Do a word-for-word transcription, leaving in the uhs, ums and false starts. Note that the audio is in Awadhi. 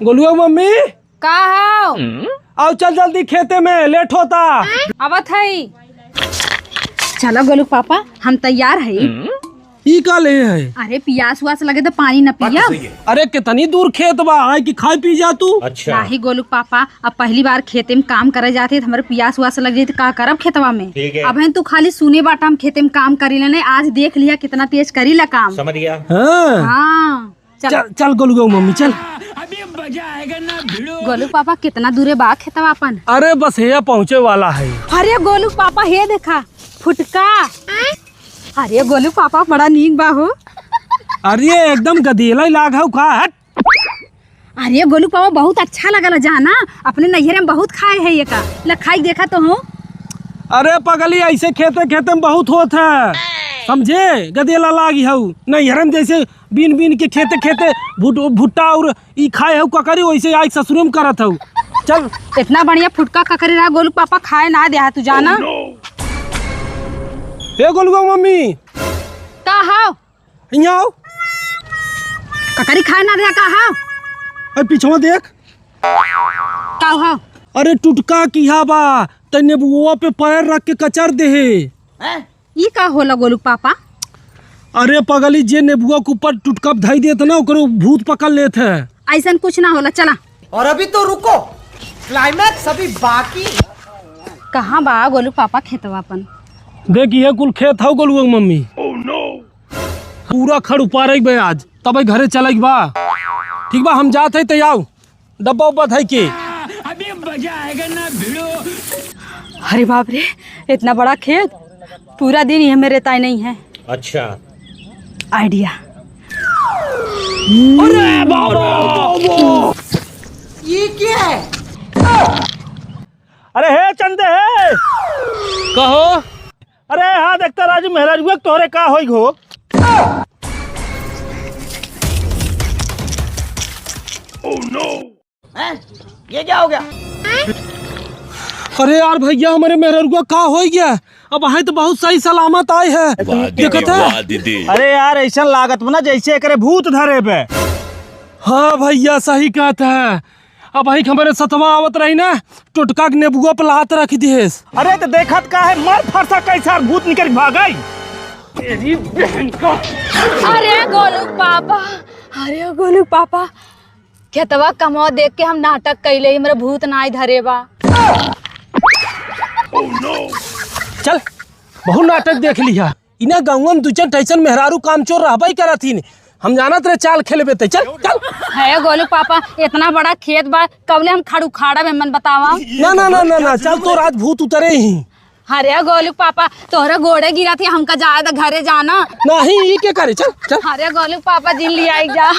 गोलुआ मम्मी। का हो? आओ चल जल्दी खेते में, लेट होता। आवत है। चलो गोलू पापा, हम तैयार है। ई का ले है? अरे पियास उआस लगे तो पानी न पिया। अरे कितनी दूर खेत बा, आए कि खाए पी जा तू। अच्छा। नाही गोलू पापा, अब पहली बार खेते में काम करे जाते तो हमारे पियास उआस लग जाए तो का करब खेतवा में? ठीक है। अब तू खाली सुने बाटा हम खेते में काम करी लेने, आज देख लिया कितना तेज करी ला काम। समझ गया। हाँ। हाँ। चल। चल, चल गोलुआ मम्मी, चल। गोलू पापा, कितना दूरे बा खेतवा अपन? अरे, बस हेया पहुँचे वाला है। अरे गोलू पापा, हे देखा, फुटका। अरे गोलू पापा, बड़ा नीक बा हो। अरे, एकदम गदेला ही लाग हउ का, हट। अरे गोलू पापा, बहुत अच्छा लगल जाना, अपने नैहरे में बहुत खाए है ये का। ल खाई देखा तो हूँ। अरे पगली, ऐसे खेते खेते में बहुत होत है, समझे? गदेला लागी हउ, नैहरे में जैसे बीन बीन के खेते खेते भुट-, भुट्टा और ई खाए हउ ककरी, वैसे आज ससुरे में करत हउ। चल। इतना बढ़िया फुटका ककरी रहा, गोलू पापा खाए ना दे, तू जाना। ए गोलुआ मम्मी। का हो? हियाँ आओ। ककरी खाए ना दे, का हो? अरे पिछवा देख। का हो? अरे टुटका किहा बा, त नेबुआ पे पैर रख के कचर देहे। हैं? ई का होला गोलू पापा? अरे पगली, जे नेबुआ के ऊपर टुटका धई देत ना, ओकरो भूत पकड़ लेत है। ऐसन कुछ ना होला, चला। और अभी तो रुको, climax अभी बाकी। कहाँ बा गोलू पापा खेतवा अपन? देख, इहे कुल खेत हउ गोलुआ के मम्मी। पूरा खड़ उपारे के बे आज, तबे घरे चले के बा। ठीक बा, हम जात है, तै आओ। डब्बा उब्बा धइ के। अभी मजा आएगा ना भिड़ो। अरे बाप रे, इतना बड़ा खेत, पूरा दिन ये मेरे ताई नहीं है। अच्छा। Idea। अरे बाबा, बाबा। ये क्या है? अरे हे चंदे हे। कहो। अरे हाँ, देखता राजू, मेहरारुआ के तोहरे का होई हो? Oh no! हैं? ये क्या हो गया? अरे यार भैया, हमरे मेहरारुआ का होई गया? अब आहे तो बहुत सही सलामत आए है। वाह दीदी, देखत है? वाह दीदी। अरे यार, ऐसा लागत बा ना जैसे एकरे भूत धरे बे। हाँ भैया, सही कहत है। अबहिं हमरे सथवा आवत रही ना, टोटका के नेबुआ पे लात रख दिहेस। अरे तो देखत का है, मर फरसा कैसा भूत निकल भागई। तेरी बहन का। अरे गोलू पापा, अरे गोलू पापा, खेतवा कमवा देख के हम नाटक कैले, हमरा भूत नाई धरे बा। चल, बहुत नाटक देख लिया। इना गाँव में दू चार ठैसन मेहरारू कामचोर रहबे करत हिन। हम जानत रहे चाल खेलबे ते। चल, चल। है गोलू पापा, इतना बड़ा खेत बा, कबले हम खड़ उखाड़ा में मन बतावा। ना, ना, ना, ना, ना, चल तो राजभूत उतरे ही। अरे गोलू पापा, तोहरे गोड़े गिरा थी, हमका जाए द घरे जाना। नहीं, ई के करे, चल, चल। अरे गोलू पापा, जिन लिया जा।